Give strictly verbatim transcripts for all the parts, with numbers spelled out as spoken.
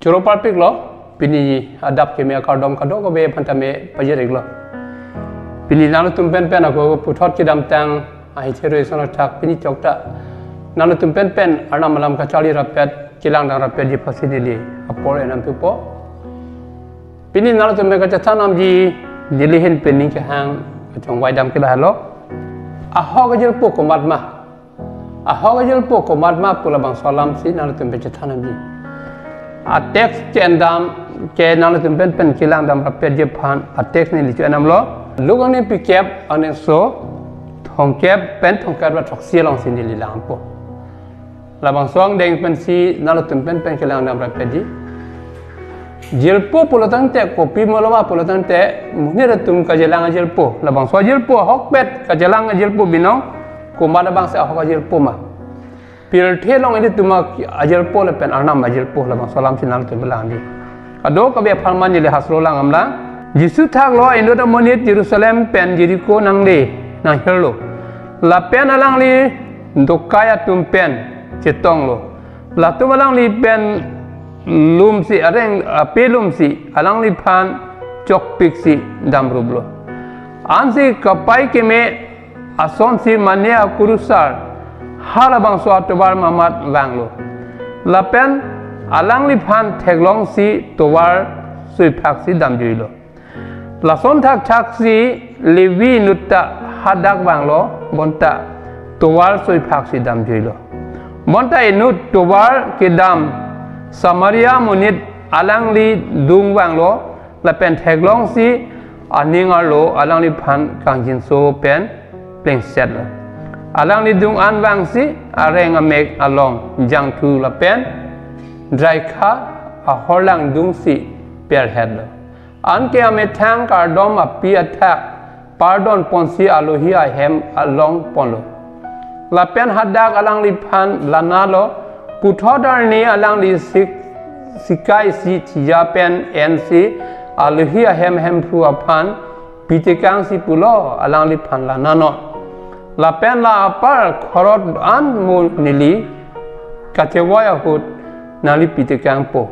Choro parpiklo, pini adap keme akardom kadokave aphan tame pajir-iklo. Pini nanglitum pen pen ako puthot kedamtang ahi thero ison athak pini chokta nanglitum pen pen Arnam alam kacharli rapet, kelangdam rapetji aphansi neli apor enam thupo. Pini nanglitum pen kachethan damji neli ahin pen ning kehang kachongvai dam ke lahelo. Ahok ajirpo komat ma? Ahok ajirpo komat ma pu labangso alamsi nanglitum pen chethan damji. A text chen dam ke nanglitum pen pen kelangdam rapetji aphan a text neli cho-en damlo. Luke angni pekep, angni so thomkep pen thomkep ra throksi alongsi neli langpo. Labangso angdeng pensi nanglitum pen pen kelangdam rapetji. Jirpo pulo tangte kopi malom ma pulo tangte monit atum kachelang ajirpo. Labangso ajirpo ahokpet kachelang ajirpo binong komat abangsi ahok ajirpo ma? Pirthe along ilitum ajirpo lapen Arnam ajirpo, labangso alamsi nanglitum langji. Kadokave apharman neli hastro lang damlang. Jisu thaklo inut amonit Jerusalem pen Jeriko nangle nanghirlo. Lapen alangli dokai atum pen chetonglo. Latum alangli pen lumsi areng ape lumsi alangliphan chokpiksi damruplo. Ansi kapai keme asonsi mane akurusar halabangso atovar mamat vanglo. Lapen alangliphan theklongsi tovar suiphaksi damjuilo. Lason thakthaksi Levi inut ta hadak vanglo bonta tovar suiphaksi damjuilo. Bonta inut tovar kedam Samaria monit alangli dung vanglo lapen theklongsi aning arlo alangliphan kangjinso pen plengsetlo. Alangli dung an vangsi areng amek along jangthu lapen draikha ahorlang dungsi perhetlo. Anke amethang kardom api athak pardon ponsi alohi ahem along ponlo. Lapen hadak alangliphan lanalo, puthot arni alangli sik sikai si thija pen ensi alohi ahem hemphu aphan pitekangsi pulo, alangliphan lananon. Lapen la apar khorot an mo neli kachevoi ahut nangli pitekangpo.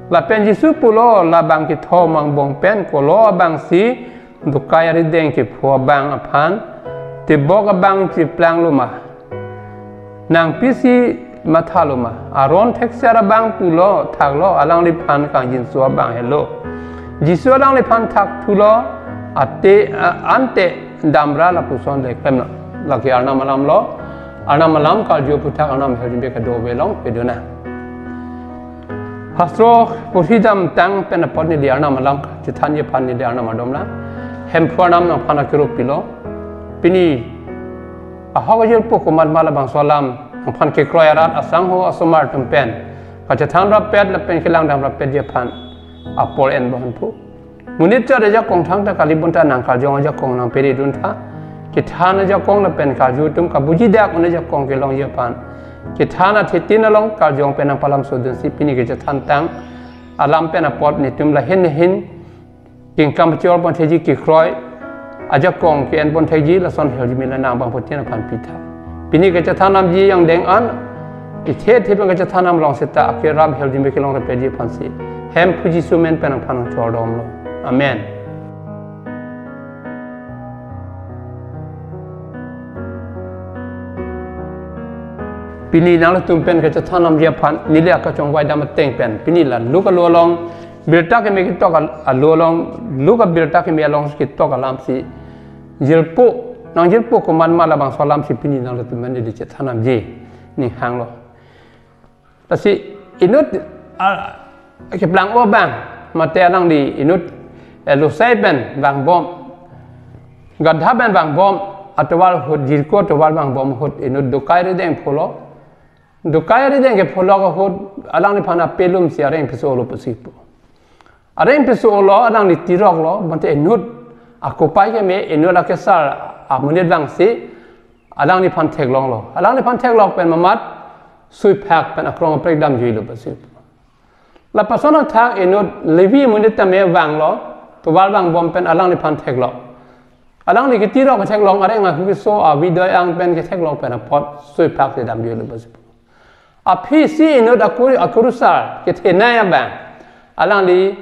Lapen Jisu pulo, labang kethom angbong pen kolo abangsi dokai arideng kepho abang aphan tebok abang cheplanglo ma? Nangpisi mathalo ma? Aron thekser abang pulo thaklo, alangliphan kangjinso abang helo. Jisu alangliphan thakthulo, ate, a-, ante damra lapuson le klemlo. Lake Arnam alamlo, Arnam alam karju aphuthak Arnam ahirjume kadokave along pedona. Hastro porhi damtang pen apot neli Arnam alam chethanji aphan neli Arnam adomlang. Hemphu Arnam nangphan akero pilo. Pini ahok ajirpo komat ma labangso alam nangphan kekroi arat asangho asomar atum pen kachethan rapet lapen kelangdam rapetji aphan apor enbom Hemphu. Monit chot ajakong thangta kali bonta nang karjong ajakong nangpedun tha. Kethan ajakong lapen karju atum kabuji dak un ajakong kelongji aphan kethan athetin along karjong pen nangpalamsodunsi pini kechethantang alam pen apot netum lahin lahin kengkam chor pon theji, kekroi ajakong ke-en pon theji, lason ahirjume la nang bangphutin aphan pitha. Pini kechethan damji angdeng an ithe the pen kechethan dam long seta akerap ahirjume kelong rapetji aphansi Hemphu Jisu amen pen nangphan nangchordomlo. Amen. Pini nanglitum pen kechethan damji aphan neli akachongvai dam ateng pen pini la Luke alo along birta keme ketok al-, alo along, Luke abirta keme along ketok alamsi jirpo, nangjirpo komat ma labangso alamsi pini nanglitum pen neli chethan damji ning hanglo. Lasi inut, ah, keplang-o abang, mate alangli inut, eh, losai pen vangbom, gadha pen vangbom atovar ahut, Jeriko atovar vangbom ahut inut dokai arideng pholo. Dokai arideng kepholok ahut alangliphan ape lumsi areng peso-olo pusi pu. Areng peso-olo, alangli tiroklo, bonta inut akopai keme, inut akesar amonit vangsi alangliphan theklonglo. Alangliphan theklok pen mamat suiphak pen akrong aprek damjuilo pusi pu. Lapuson athak inut Levi amonit tame vanglo, tovar vangbom pen alangliphan theklok. Alangli ketirok ketheklong areng ahu keso avidoi ang pen ketheklok pen apot suiphak si damjuilo pusi pu. Aphi si inut akur-, akurusar kethenei abang, alangli,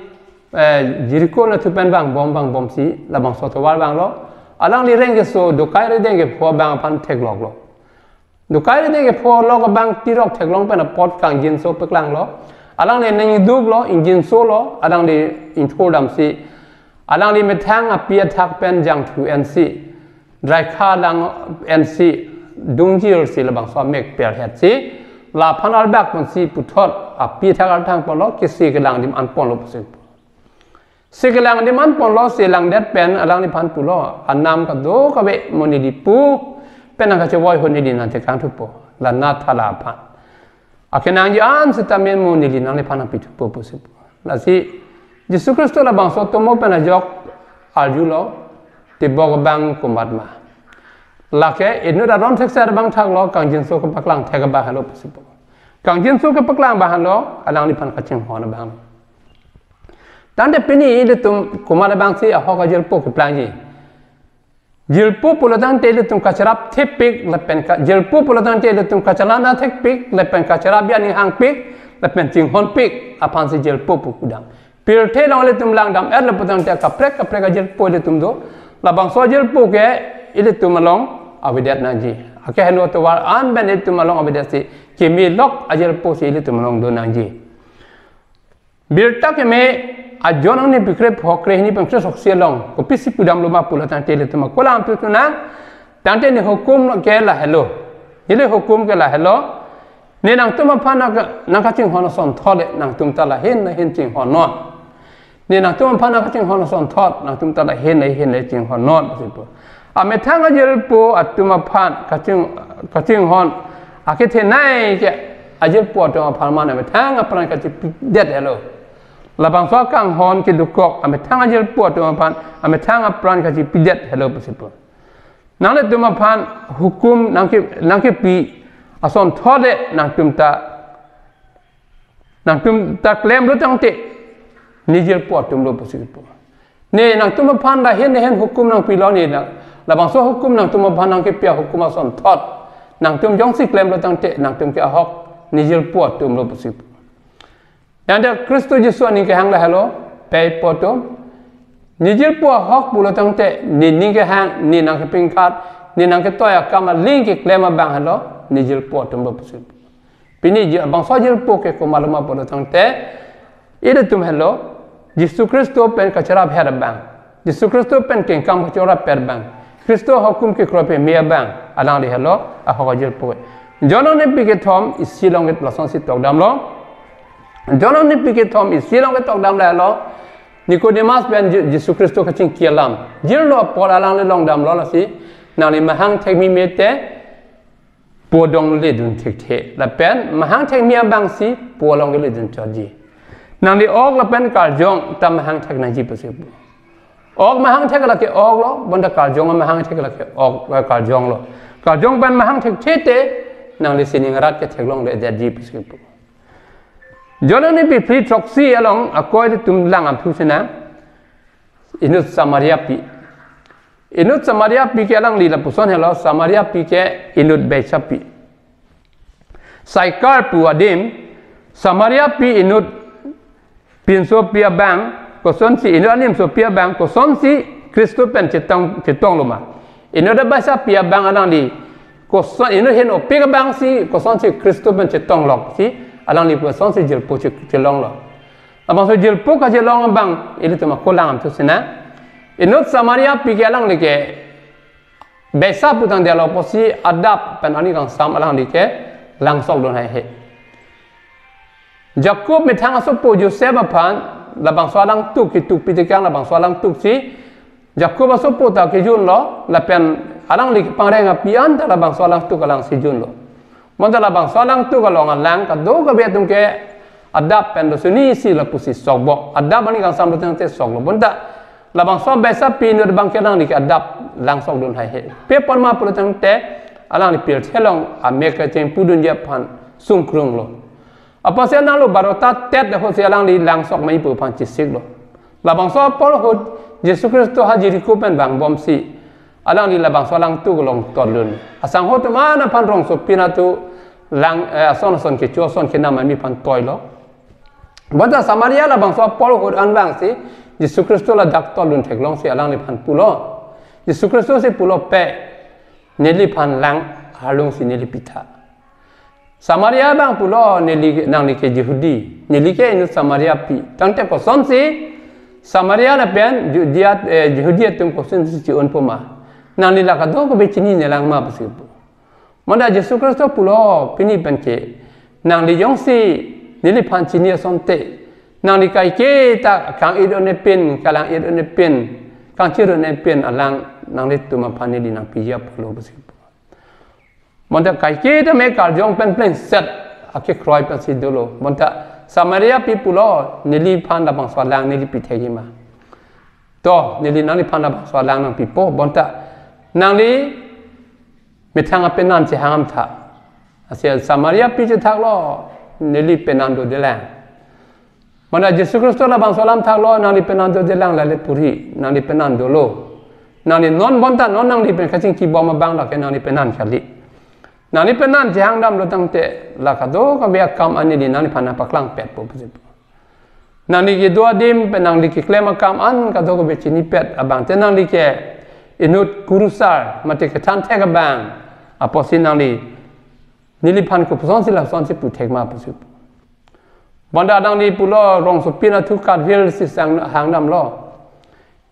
eh, Jeriko nathu pen vangbom vangbomsi labangso atovar vanglo. Alangli rengkeso dokai rideng kepho abang aphan thekloklo. Dokai rideng kepho lok abang tirok theklong pen apot kangjinso paklanglo. Alangli ningduklo, ingjinsolo, alangli ingthur damsi, alangli methang api athak pen jangthu ensi, draikha lang ensi, dungjirsi labangso amek perhetsi, laphan arbak ponsi puthot api athak arthang ponlo, kesi kelang adim an ponlo pusi. Si kelang adim an ponlo, si langdet pen alangliphan pulo, anam kadokave mo neli pu, penang kachevoi ho neli nangtekang thupo, la natha la aphan. Akenangji an sitame mo neli nangliphan nangpi thupo pusi pu. Lasi Jisu Khristo labangso atomo pen ajok arjulo, tebok abang komat ma. Lake inut aron thekser abang thaklo, kangjinso kepaklang thek abang henlo pusi pu. Kangjinso kepaklang abang henlo, alangliphan kachinghon abang. Tangte pini ilitum komat abangsi ahok ajirpo keplangji. Jirpo pulo tangte ilitum kacherap thepik lapen ka-, jirpo pulo tangte ilitum kachelana thekpik lapen kacherap aning hangpik lapen chinghonpik aphansi jirpo pu kudam. Pirthe along ilitum langdam-etlo pulo tangte kaprek kaprek ajirpo ilitum do. Labangso ajirpo ke ilitum along avedet nangji. Akeheno atovar an pen ilitum along avedetsi kemelok ajirpo si ilitum along do nangji. Birta keme aJohn angni pikre phokre hini pen kre soksi along kopisi pudamlo ma pulo tangte ilitum ako alam thutunang. Tangte ne hukum ke lahelo. Neli hukum ke lahelo. Ne nangtum aphan nang, nangkachinghon asonthot le nangtum ta lahin lahin chinghonnon. Ne nangtum aphan nangkachinghon asonthot nangtum ta lahin lahin le chinghonnon pusi pu. Amethang ajirpo atum aphan kaching, kachinghon akethenei ke ajirpo atum aphan mane amethang apran kachipidet helo. Labangso akanghon kedokok amethang ajirpo atum aphan amethang apran kachipidet helo pusi pu. Nanglitum aphan hukum nangke, nangkepi asonthot le nangtum ta, nangtum ta klemlo tangte ne jirpo atumlo pusi pu. Ne nangtum aphan lahin lahin hukum nangpilo, ne na, labangso hukum nangtum aphan nangkepi ahukum asonthot nangtum jongsi klemlo tangte nangtum ke ahok ne jirpo atumlo pusi pu. Tangte Khristo Jisu aning kehang lahelo, pei pu atum. Ne jirpo ahok pulo tangte, ne ning kehang, ne nangkepingkat, ne nangketoi akam aling keklem abang helo, ne jirpo atumlo pusi. Pini ji-, bangso ajirpo ke komatlo ma pulo tangte, ilitum helo, Jisu Khristo pen kacherapher abang. Jisu Khristo pen kengkam kachorapper abang. Khristo ahukum kekroi peme abang. Alangli helo ahok ajirpo. John angni pi kethom isi along ke lasonsi tokdamlo. John angni pi kethom isi along ke tokdam lahelo. Nicodemus pen Ji-, Jisu Khristo kachingki alam. Jirlo apot alangli longdamlo lasi. Nangli mahang thekmi mete po adong ledun thekthe. Lapen mahang thekmi abangsi po along keledun chotji. Nangli ok lapen karjong ta mahang thek nangji pusi pu. Ok mahang thek lake oklo, bonta karjong mahang thek lake ok, eh, karjonglo. Karjong pen mahang thekthe te, nangli sining arat ke theklongledetji pusi pu. John angni pi phli throksi along ako ilitum lang amthu sena. Inut Samaria pi. Inut Samaria pi ke alangli lapuson helo, Samaria pi ke inut Betsaida pi. Saikar pu adim, Samaria pi inut pinso pi abang, kosonsi inut animso pi abang, kosonsi Khristo pen chetong, chetonglo ma. Inut abaisa pi abang alangli, koson inut henopik abangsi, kosonsi Khristo pen chetonglok si, alangli kosonsi jirpo che-, chelonglo. Labangso jirpo kachelong abang, ilitum ako lang amthu sena. Inut Samaria pi ke alangli ke Betsaida pu tangte lo pusi adap pen aning kangsam alangli ke langsokdun haihe. Jakob methang asopo Joseph aphan labangso alangtuk ketuk pitekang labangso alangtuk si Jakob asopo ta kejunlo lapen alangli kepangreng api an ta labangso alangtuk alangsi junlo. Bonta labangso alangtuk along alang kadokave atum ke adap pen dosunisi lapusi sokbok. Adap aning kangsam lo tangte soklo. Bonta labangso Betsaida pi inut abang ke alangli ke adap langsokdun haihe. Pi apot ma pulo tangte alangli pirthe along amek kecheng pudunji aphan sungkrunglo. Apotsi nanglo barota tet ahutsi alangli langsok mai pu aphan chesiklo. Labangso apor ahut Jisu Khristo ha Jeriko pen vangbomsi alangli labangso alangtuk along totdun. Asangho atum an aphan rongsopi natu lang, eh, ason ason kecho ason kenam ami aphan toilo. Bonta Samaria labangso apor ahut an vangsi Jisu Khristo ladak tol dun theklongsi alangliphan pulo. Jisu Khristo si pulo pe, neliphan lang arlungsi neli pitha. Samaria abang pulo neli, nangli ke Jihudi, neli ke inut Samaria api. Tangte kosonsi Samaria lapen Judea, eh, Jihudi atum kosonsi chi-un poma? Nangli la kadokave chinine lang ma pusi pu. Bonta Jisu Khristo pulo pini penke, nangli jongsi neliphan chini asonte, nangli kaike ta kang-it un-e pin, kalang-it un-e pin, kangchir un-e pin alang nanglitum aphan neli nangpiji apotlo pusi pu. Bonta kaike tame karjong pen plengset akekroi pensi dolo. Bonta Samaria api pulo neliphan labangso alang neli pithekji ma? To, neli nangliphan labangso alang nangpipo. Bonta nangli methang apenan chehang tha. Asi Samaria api chethaklo, neli penan dodelang. Bonta Jisu Khristo labangso alam thaklo, nangli penan dodelang lale puri, nangli penan dolo. Nangli non bonta non nangli pen kachingkibom abang lake nangli penan kali. Nangli penan chehang damlo tangte la kadokave akam an neli nangliphan nangpaklangpetpo pusi pu. Nangli kedo adim pen nangli keklem akam an kadokave chinipet abang te nangli ke inut kurusar mate kethan thek abang apotsi nangli neliphan kopusonsi lasonsi puthek ma pusi pu. Bonta nangli pulo rongsopi nathu katvirsi sang hang damlo.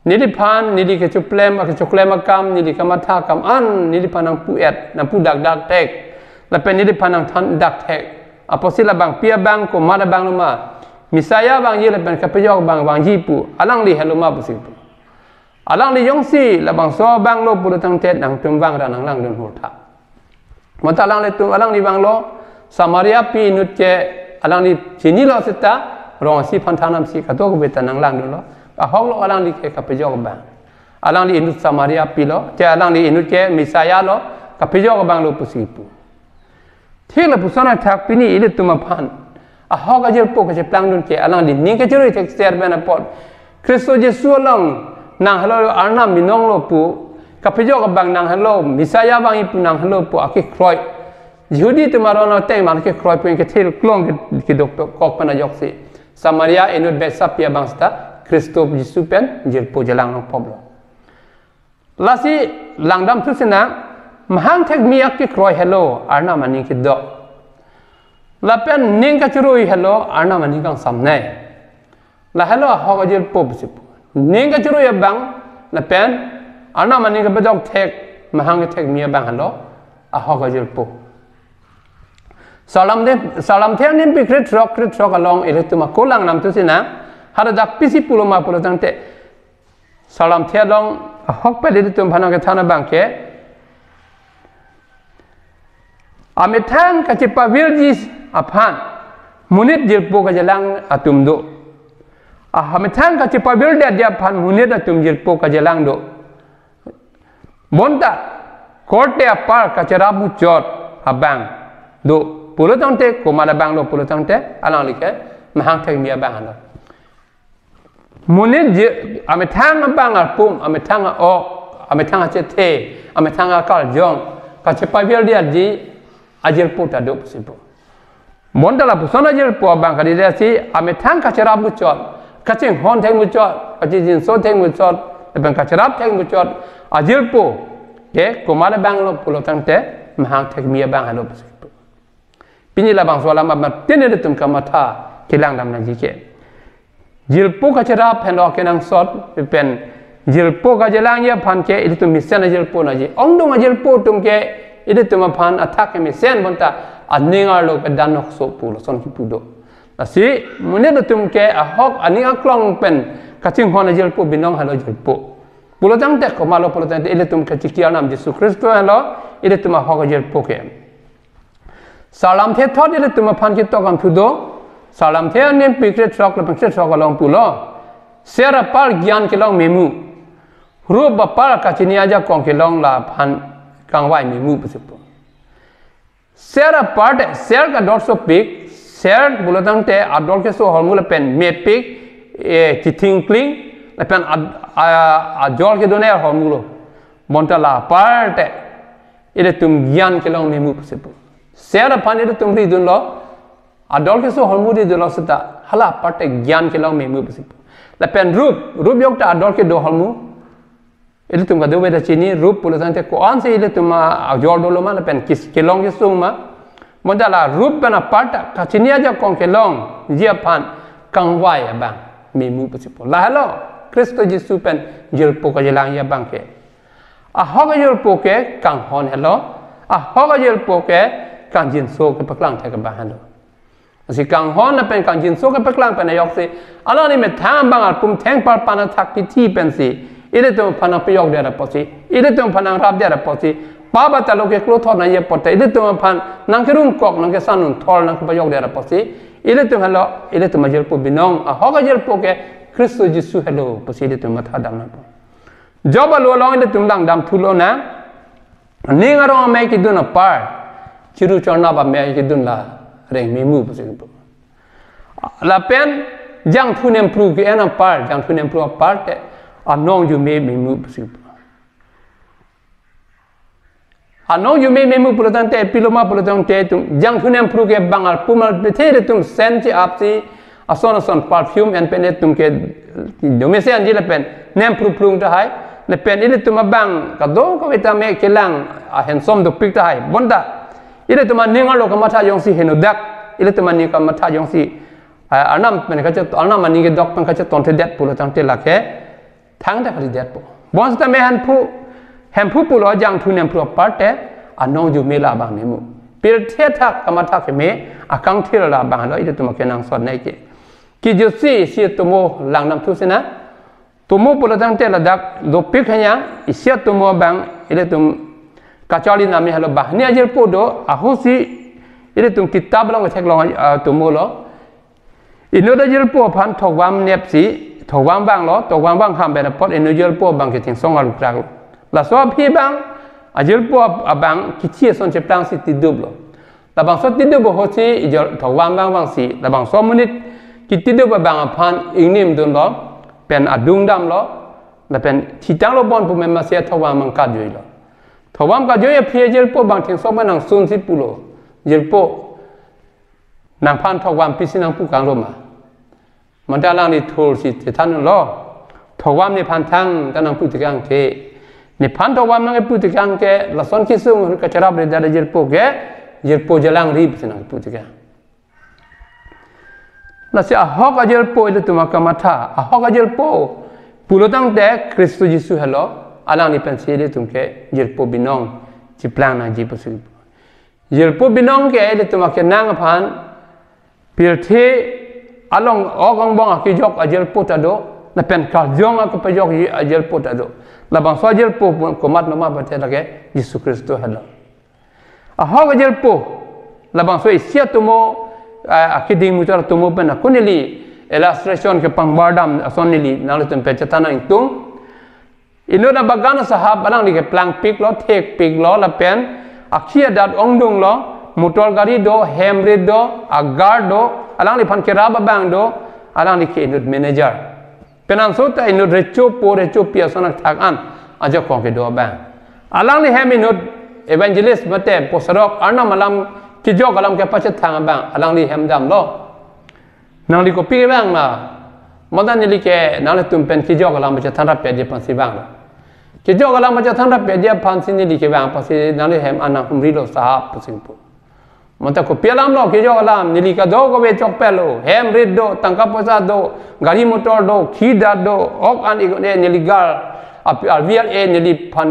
Neliphan, neli kechoklem, kechoklem akam, neli kamatha akam an neliphan nangpu-et, nangpu dakdak thek. Lapen neliphan nangthan dak thek. Apotsi labang pi abang, komat abang lo ma? Messiah vangji lapen kapejok abang vangji pu, alangli helo ma pusi pu. Alangli jongsi labangso abang lo pulo tangte nangtum vangra nanglangdun hur tha. Bonta alanglitum, alangli vanglo, Samaria api inut ke alangli chinilo seta, rong asi aphan than damsi kadokave ta nanglangdunlo. Ahoklo alangli ke kapejok abang. Alangli inut Samaria api lo, te alangli inut ke Messiah lo, kapejok abang lo pusi pu. Thik lapuson athak pini ilitum aphan ahok ajirpo kacheplangdun ke alangli ning kachirui thekser pen apot, Khristo Jisu along nang helo, Arnam binong lo pu, kapejok abang nang helo, Messiah vangji pu nang helo pu akekroi. Jihudi atum aron ateng man kekroi pu kethil klong ke-, kedok kok pen ajoksi Samaria inut Betsapi abang seta Khristo Jisu pen jirpo jelang nangpoplo. Lasi langdamthu sinang, mahang thekmi akekroi helo Arnam aning kedo. Lapen ning kachirui helo Arnam aning kangsamnei. La helo ahok ajirpo pusi pu. Ning kachirui abang lapen Arnam aning kapejok thek, mahang kethekmi abang helo ahok ajirpo. Sarlamthe, Sarlamthe angnimpi krethrok, krethrok along ilitum ako langdamthu sinang, hadak pisi pulo ma pulo tangte, Sarlamthe along ahokpet ilitum aphan nangkethan abang ke, amethang kachepavirji aphan monit jirpo kachelang atum do. Ah, amethang kachepavirdetji aphan monit atum jirpo kachelang do. Bonta korte apar kacherap muchot abang do pulo tangte, komat abang lo pulo tangte, alangli ke mahang thekmi abang lo. Monit je, amethang abang arpum, amethang a-ok, amethang achethe, amethang akarjong kachepavirdetji ajirpo ta do pusi pu. Bonta lapuson ajirpo abang kalidet si, amethang kacherap muchot, kachinghon thek muchot, kachijinso thek muchot, lapen kacherap thek muchot ajirpo ke komat abang lo pulo tangte, mahang thekmi abang lo pusi pu. Pini labangso alam amat tene ilitum kamatha kelangdam nangji ke, jirpo kacherap henlo kenangsot pen jirpo kachelang aphan ke ilitum mesen ajirpo nangji. Ongdung ajirpo atum ke ilitum aphan athak kemesen bonta aning arlo kedan nokso pulo ason kipu do. Lasi monit atum ke ahok aning aklong pen kachinghon ajirpo binong helo jirpo. Pulo tangte komat lo pulo tangte ilitum kachiki Arnam Jisu Khristo helo ilitum ahok ajirpo ke. Sarlamthe thot ilitum aphan ketok amthu do. Sarlamthe angnimpi krethrok lapen krethrok along pulo, ser apar gyan kelong memu, rup apar kachini ajakong kelong la aphan kangvai memu pusi pu. Ser apar te, ser kador sopik, ser pulo tangte ador keso ahormu lapen mepik, eh, chithingkling, lapen ad-, a-, ajor kedonei ahormu lo. Bonta la apar te ilitum gyan kelong memu pusi pu. Ser aphan ilitum ridunlo, ador keso ahormu ridunlo seta, hala aparte gyan kelong memu pusi pu. Lapen rup, rup yok ta ador kedo ahormu ilitum kadokave ta chini, rup pulo tangte ko-ansi ilitum ajor dolo ma, lapen kis kelong kesung ma. Bonta la rup pen apart ta kachini ajakong kelongji aphan kangvai abang memu pusi pu. Lahelo Khristo Jisu pen jirpo kajelangji abang ke. Ahok ajirpo ke kanghon helo, ahok ajirpo ke kangjinso kepaklang thek abang helo. Si kanghon lapen kangjinso kepaklang pen ajoksi, alangli methang abang arpum thengparpan athak kithi pensi ilitum aphan nangpejokdet apotsi, ilitum aphan nangrapdet apotsi, pap atalo keklo thor nangji apot ta ilitum aphan nangkerungkok, nangkesan unthor, nangkepajokdet apotsi, ilitum helo, ilitum ajirpo binong, ahok ajirpo ke Khristo Jisu helo pusi ilitum matha dam nangpo. Job alo along ilitum langdamthu lonang. Ning arong amei kedun apar, chiru chornap amei kedun la reng memu pusi pu. Lapen jangthu nempru ke-en apar, jangthu nempru apar te anong arjume memu pusi pu. Anong arjume memu pulo tangte, pilo ma pulo tangte, itum jangthu nempru ke bang arpum arpethe ilitum sen chi apsi, ason ason perfume en pen itum ke dome se anji lapen nempru phlung tahai, lapen ilitum abang kadokave ta me kelang ahensom dopik tahai. Bonta ilitum aning arlo kamatha jongsi henodak, ilitum aning kamatha jongsi, ah, arnam pen kachet, arnam aning kedok pen kachetonthedet pulo tangte lake thangta kalidetpo. Bonsita me Hemphu, Hemphu pulo jangthu nempru aparte anong arjume labang memu. Pirthe athak kamatha keme akangthir labang lo ilitum akenangsot nai ke. Kijutsi isi atomo langdamthu sena. Tomo pulo tangte ladak dopik hanya, isi atomo abang ilitum kacharli nami helo, banghini ajirpo do, ahutsi ilitum kitap along theklong, ah, atomo lo. Inut ajirpo aphan thokvam nepsi, thokvam vanglo, thokvam vang ham pen apot inut ajirpo abang ke chingsong alukrak lo. Laso aphi abang, ajirpo ab-, abang kithi ason cheplangsi tiduplo. Labangso tidup ahutsi ijor thokvam vang vangsi, labangso amonit kitidup abang aphan ingnim dunlo, pen adung damlo, lapen thitanglo bon pu mema si thokvam abang kajuilo. Thokvam kajui aphi ajirpo abang chingsong pen nangsunsi pulo. Jirpo, nangphan thokvam pisi nangpu kanglo ma? Manta alangli thursi chethanlo. Thokvam nephan thangta nangpu tekang ke. Nephan thokvam nangpu tekang ke, lason kesung kacharap ri dada jirpo ke, jirpo jalang ri pusi nangpu tekang. Lasi ahok ajirpo ilitum akamatha, ahok ajirpo pulo tangte Khristo Jisu helo, alangli pensi ilitum ke jirpo binong cheplang nangji pusi. Jirpo binong ke ilitum akenang aphan, pirthe along ok angbong akejok ajirpo ta do, lapen karjong akepajokji ajirpo ta do. Labangso ajirpo komat noma bate lake Jisu Khristo helo. Ahok ajirpo, labangso isi atomo, ah, akeding muchot atomo pen ako neli illustration kepangbar dam ason neli nanglitum pen chethan nangtung. Inut abagan asahap alangli keplangpiklo, thekpiklo, lapen akhi adat ongdunglo, motor gari do, hem rit do, agar do, alangliphan kerap abang do, alangli ke inut manager. Penanso ta inut recho po, recho pi ason athak an ajakong kedo abang. Alangli hem inut evangelist mate posarok arnam alam kejok alam kepachethang abang, alangli hem damlo. Nangli kopi kevang ma? Manta neli ke nanglitum pen kejok alam pachethan rapetji aphansi vanglo. Kejok alam pachethan rapetji aphansi neli kevang apotsi nangli hem an nanghumrilo sahap pusi pu. Manta kopi alamlo kejok alam, neli kadokave chokpetlo, hem rit do, tangka poisa do, gari motor do, khi adat do, ok an ikone neli gar, api R V L A neliphan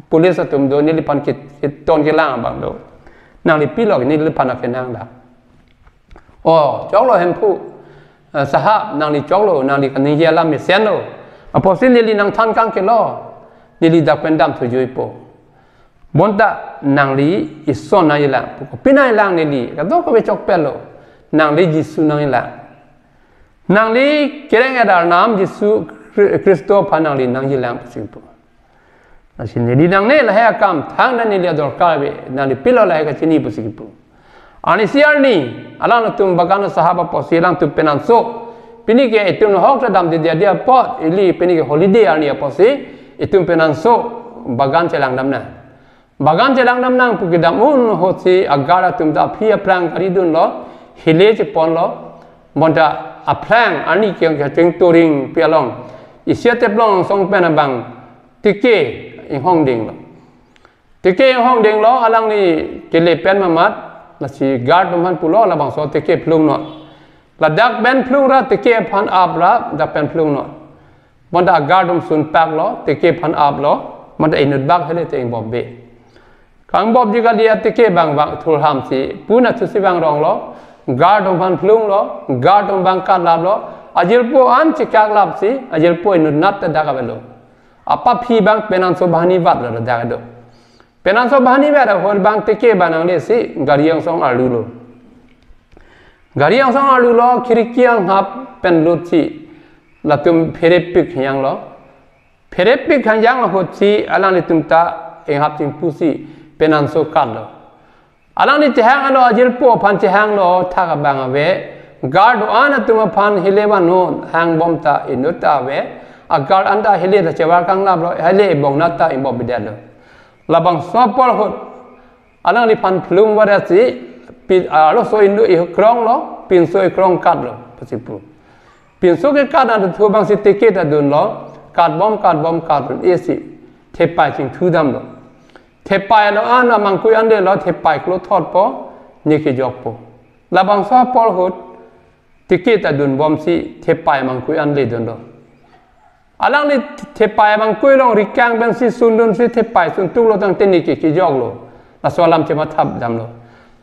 police atum do, neliphan ke-, keton kelang abang do. Nangli pilo neliphan akenang da. Oh, choklo Hemphu, eh, sahap, nangli choklo, nangli kaningje alam mesenlo. Apotsi neli nangthan kangkelo, neli dak pen damthu juipo. Bonta nangli ison nangjilang, kopi nangjilang neli, kadokave chokpetlo, nangli Jisu nangjilang. Nangli kereng-et arnam Jisu Khri-, Khristo aphan nangli nangjilang pusi pu. Lasi neli nangne lahai akam thangta neli adorkar ave, nangli pilo lahai kachini pusi kipu. Arnisi arni, alangtum bagan asahap apotsi alangtum penanso, pini ke itum ahok ta damde dia dia apot, ili pini ke holiday arni apotsi, itum penanso bagan chelang damnang. Bagan chelang dam nang pu kedam un ahutsi a-guard atum ta aphi aphrang kari dunlo, hile cheponlo, bonta aphrang arni kiyang kacheng toring pi along, isi atep long song pen abang teke inghong dinglo. Teke inghong dinglo, alangli kele pen mamat, lasi guard atum aphan pulo, labangso teke phlungnon. Ladak pen phlung ra teke aphan ap ra, dak pen phlungnon. Bonta a-guard atum sunpaklo, teke aphan aplo, bonta inut bak hele te ingbop be. Kangbopji kali, ateke abang vang thurhamsi, puna thusi vang ronglo, guard atum aphan phlunglo, guard atum abang katlaplo, ajirpo an chekaklapsi, ajirpo inutnat ta dak avelo. Apaphi abang penanso banghini vatlo dak do. Penanso banghini vat ahut abang teke abang nanglesi gari angsong arlulo. Gari angsong arlulo, khiriki anghap pen lutsi latum pherepik hanyanglo. Pherepik hanyang ahutsi alanglitum ta inghap chingpusi penanso katlo. Alangli chehang ano ajirpo aphan chehanglo, thak abang ave. Guard do-an atum aphan hile vannon, hangbom ta inut ta ave. A-guard anta hile ta chevar kanglaplo, hile bongnat ta ingbop bidetlo. Labangso apor ahut alangliphan phlung varasi, pi, arloso inut ikronglo, pinso ikrong katlo, pusi pu. Pinso kekat anta thu abangsi teke ta dunlo, katbom, katbom, katbom, isi thepai chingthu damlo. Thepai lo an amangkui an lelo, thepai klo thotpo, ne kejokpo. Labangso apor ahut teke ta dunbomsi thepai amangkui an le dunlo. Alangli thepai amangkui along rikang pensi sundunsi thepai suntuklo tangte ne ke kejoklo. Laso alam chematha damlo.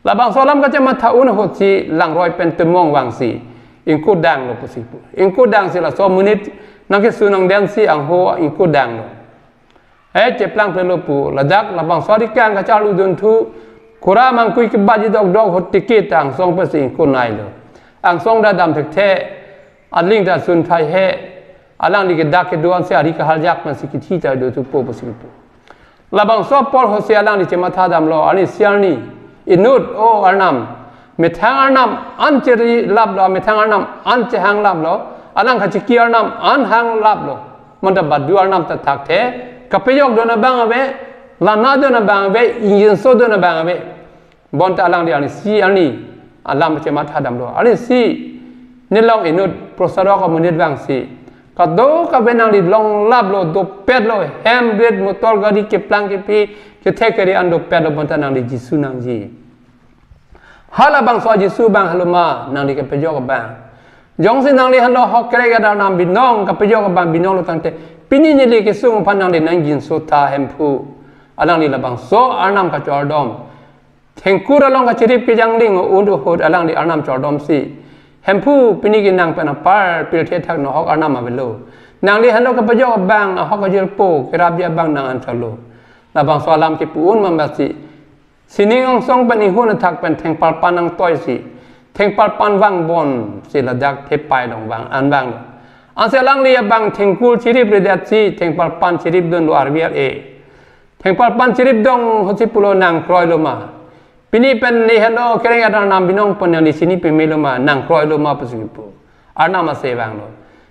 Labangso alam kachematha un ahutsi langroi pen temong vangsi ingkut danglo pusi pu. Ingkut dangsi laso amonit nangkesun angdensi angho ingkut danglo. Eh, cheplang plelo pu, ladak labangso arikang kacharlu dunthu, kura amangkui kebatji dokdok ahut teke ta angsong pensi ingkut nailo. Angsong ta dam thekthe, aling ta sun thai he, alangli ke dak kedo-ansi ari kahaljak pensi kithi ta dothupo pusi pu. Labangso apor ahutsi alangli chematha damlo, arnisi arni inut, o arnam, methang arnam an cheri laplo, methang arnam an chehang laplo, alang kachiki arnam an hang laplo. Bonta badu arnam ta thakthe, kapejok dun abang ave, lana dun abang ave, ingjinso dun abang ave. Bonta alangli arnisi arni alam chematha damlo. Arnisi nelong inut prosarok amonit vangsi, kadokave nangli longlaplo, dopetlo, hem bret motor gari keplang kepi, kethek kere an dopetlo, bonta nangli Jisu nangji. Halabangso Jisu abang helo ma nangli kepejok abang? Jongsi nangli helo ahok kereng adarnam binong, kepejok abang binonglo tangte, pini neli kesung aphan nangli nangginso tha Hemphu. Alangli labangso arnam kachordom. Thengkur along kachirip kejangling un ahut alangli arnam chordomsi, Hemphu, pini ke nang pen apar pirthe thak no ahok arnam avelo. Nangli helo kepejok abang ahok ajirpo kerapji abang nang anchotlo. Labangso alam kepu un mamatsi, sining angsong pen inghun athak pen thengparpan nangtoisi, thengparpan vangbomsi ladak thepai along vang an vanglo. Ansi alangli abang thengkur chirip redetsi thengparpan chirip dunlo arvi ar-e. Thengparpan chirip dong ahutsi pulo, nang kroilo ma? Pini pen ne helo kereng adarnam binong pen nangli chini pemelo ma, nang kroilo ma pusi pu. Arnam ase vanglo.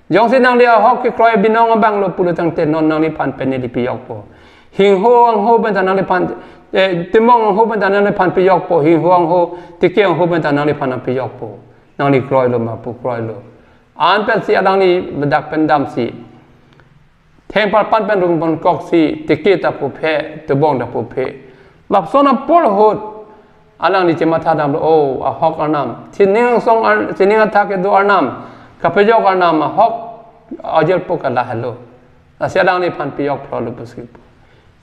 Jongsi nangli ahok kekroi binong abanglo pulo tangte non nangliphan pen neli pejokpo. Hingho angho pen ta nangliphan, eh, temong angho pen ta nangliphan pejokpo. Hingho angho, teke angho pen ta nangliphan pejokpo. Nangli kroilo ma pu, kroilo. An pensi alangli bedak pen damsi, thengparpan pen rung ponkoksi teke ta puphe, tebong ta puphe. Lapuson apor ahut alangli chematha damlo, o, ahok arnam, sining angsong ar-, sining athak kedo arnam, kepejok arnam ahok ajirpo ke lahelo. Lasi alangliphan pejok phlo lo pusi pu.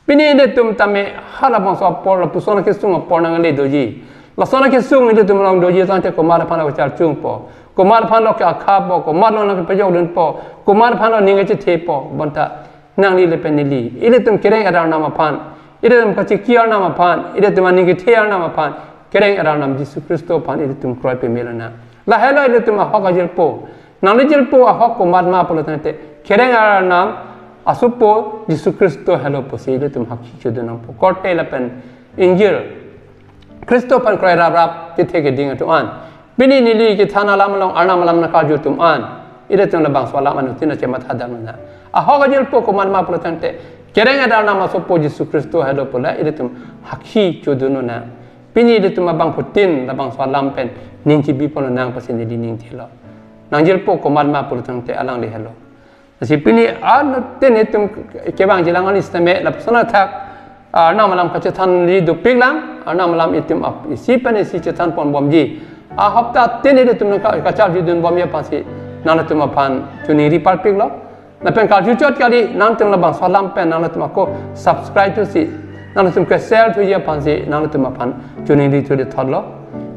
Pini ilitum tame halabangso apor, lapuson akesung apor nangle doji. Lason akesung ilitum along doji tangte komat aphan lo kacharchungpo, komat aphan lo ke-akhapo, komat lo nangkepejok dunpo, komat aphan lo ning kachethepo, bonta nangli le pen neli, ilitum kereng adarnam aphan, ilitum kachiki arnam aphan, ilitum aning kethe arnam aphan, kereng adarnam Jisu Khristo aphan ilitum kroi pemelo na. Lahelo ilitum ahok ajirpo. Nangli jirpo ahok komat ma pulo tangte, kereng adarnam asopo Jisu Khristo helo pusi ilitum hakhi chodun nangpo. Korte lapen ingjir Khristo aphan kroi raprap kethe keding atum an, pini neli kethan alam along arnam alam nangkarju atum an, ilitum labangso alam anuttin chematha damnang. Ahok ajirpo komat ma pulo tangte, Kereng adar nama sopo Jisu Khristo helo pule ilitum hakhi chodun lonang. Pini ilitum abangphutin labangso alam pen ning chibi pon lonang pusi neli ning thilo. Nang jirpo komat ma pulo tangte alangli helo. Lasi pini anuttin itum kevangji lang ani sitame lapuson athak Arnam alam kachethanji dopik lang, Arnam alam itum ap isi pen isi chethan ponbomji. A hapta tin ilitum nang ka- kacharjudun bomji aphansi nanglitum aphan choningri parpiklo. Lapen karju chot kali nangtum labangso alam pen nanglitum ako subscribe thusi, nanglitum ke share thuji aphansi nanglitum aphan choningri thuli thotlo.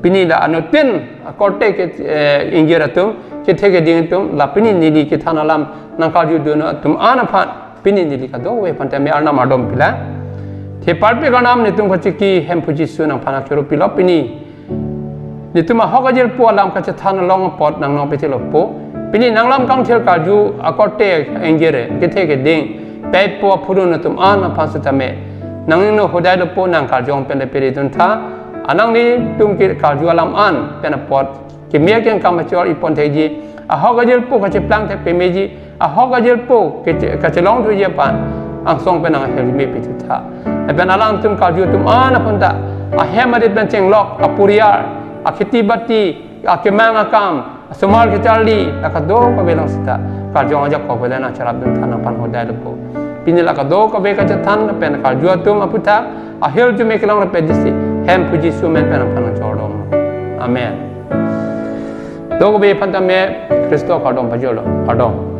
Pini la anuttin akorte ke eh, ingjir atum kethe keding atum la pini neli kethan alam nang karjudun atum an aphan pini neli kadokave aphan tame Arnam ardom pilang. The parpik Arnam, netum kachiki Hemphu Jisu nangphan choro pilo pini. Netum ahok ajirpo alam kachethan along apot nang nong pechelo po. Pini nanglam kangthir karju akorte ingjir kethe keding paipo aphurun atum an aphan sitame nangning no hodai lopo, nang karjong pen le piri dun tha. Anang netum ke karju alam an pen apot kemia keng kam achor ipon theji, ahok ajirpo kacheplang thek pemeji, ahok ajirpo kache- kachelong thuji aphan angsong pen nang helme pithu tha. Lapen alangtum karju atum an aphan ta ahem arit pen chenglok, apuriar, akheti bati, akemang akam, asomar kecharli, la kadokave lang sita karjong ajak kok velen acharap dun tha, nangphan hodai lopo. Pini la kadokave kachethan pen karju atum aputhak ahirjume kelong rapet disi Hemphu Jisu men pen nangphan nang chordom. Amen. Dokave aphan tame Khristo kardom pajolo. Kardom.